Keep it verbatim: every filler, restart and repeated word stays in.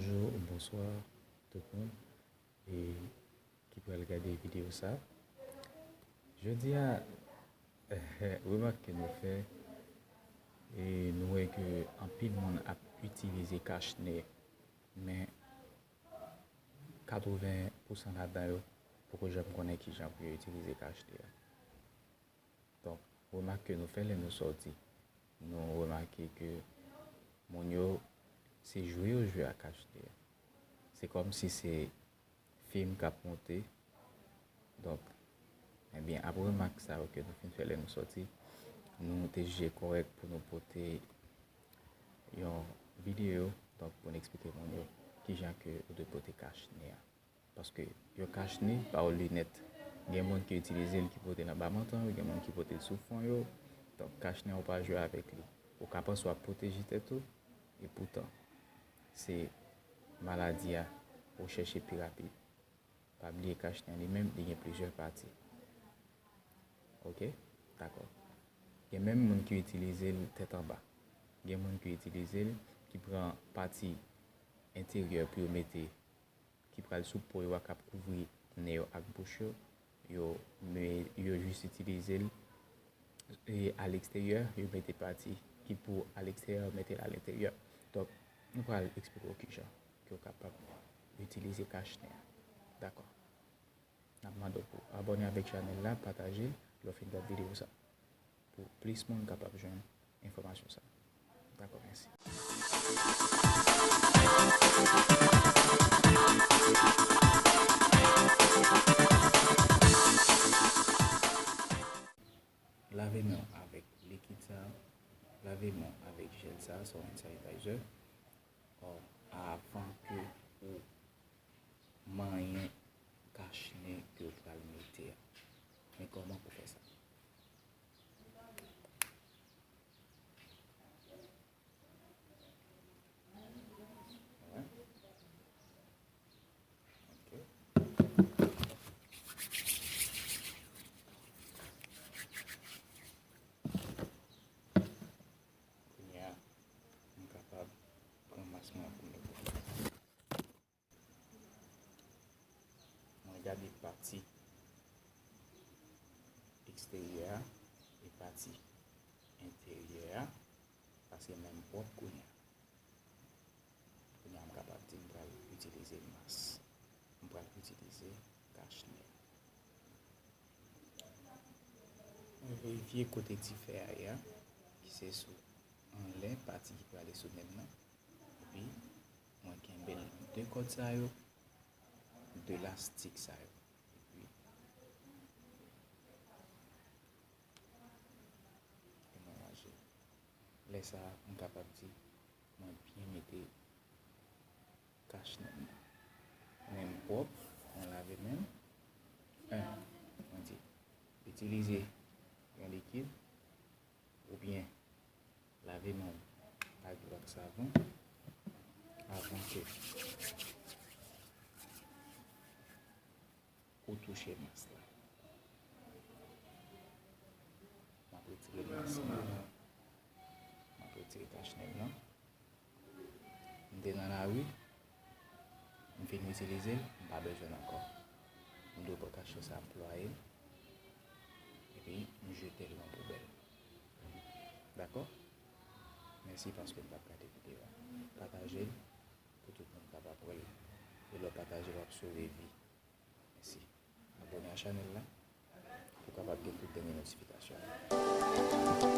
Bonjou, bonswa tout moun e ki pral gade videyo sa. Jodi a, remak ke nou fè, e nou wè ke anpil moun ap itilize kachne, men katreven pousan ladan yo poko janm konnen kijan pou yo itilize kachne a. Donk, remak ke nou fè lè nou sòti, nou remake ke moun yo, se jwe yo jwe ak achte a. Se kòmsi se fim k ap monte. Donk, ebyen, apre remak sa yo ke nou fin fè lè nou sòti, nou te jije kòrèk pou nou pote yon videyo, donk, pou n eksplike moun yo kijan ke ou dwe pote kachne a. Paske yon kachne pa yon linèt. Gen moun ki itilize l ki pote l anba mantan yo, gen moun ki pote l sou fwon yo. Donk, kachne a ou pa jwe avèk li. Ou ka panse w ap pwoteje tèt ou, epoutan, se maladi a ou chèche pi rapid. Pa bliye kachne a li menm, li gen plizyè pati. Oke? Dakò. Gen menm moun ki itilize l tèt anba. Gen moun ki itilize l, ki pran pati enteryè pou yo mete, ki pral sou po yo a, k ap kouvri nen yo ak bouch yo. Yo, men yo jis itilize l e aleksteryè, yo mete pati ki pou aleksteryè, yo mete l alenteryè. Donk, nou pral eksplike w kijan ke w kapab itilize kachne a. Dakò. N ap mande w pou abòne avèk chanèl la, pataje l lè w fin gad videyo sa, pou plis moun kapab jwenn enfòmasyon sa. Dakò, mèsi. Lave men w avèk likid sa, lave men w avèk jèl sa, sa yon hand sanitizer, avan ke ou manyen kachne ke w pral mete a. Men kòman pou fè sa? Wè. Oke. Kounye a, m kapab pran mas mwen pou mete. Mwen gade pati eksteryè a e pati enteryè a, paske men m pwòp kounye a. Kounye a, m kapab di m pral itilize mas. M pral itilize kachne. Mwen verifye kote ti fè a ye a, ki se sou anlè pati ki prale sou men m nan. Epi, mwen kenbe de kòd sa yo, de lastik sa yo. Epi, e mwen raje. Lè sa a, m kapab di, mwen byen mete kachne m nan. Men m pwòp, mwen lave men m. En, mwen di, itilize yon likid oubyen lave men w ak dlo ak savon avan ke ou touche mas la. M ap retire mas lan. M ap retire kachne m nan. M te nan lari, m fin itilize l, m pa bezwen l ankò. M dwe pran kachne sa, m plwaye l, epi m jete l nan poubèl. Dakò? Mèsi paske n t ap gade videyo a. Pataje l pou tout moun kapab wè l. E lè w pataje, w ap sove vi. Mèsi. Abòne a chanèl la pou w kapab gen tout dènye notifikasyon yo.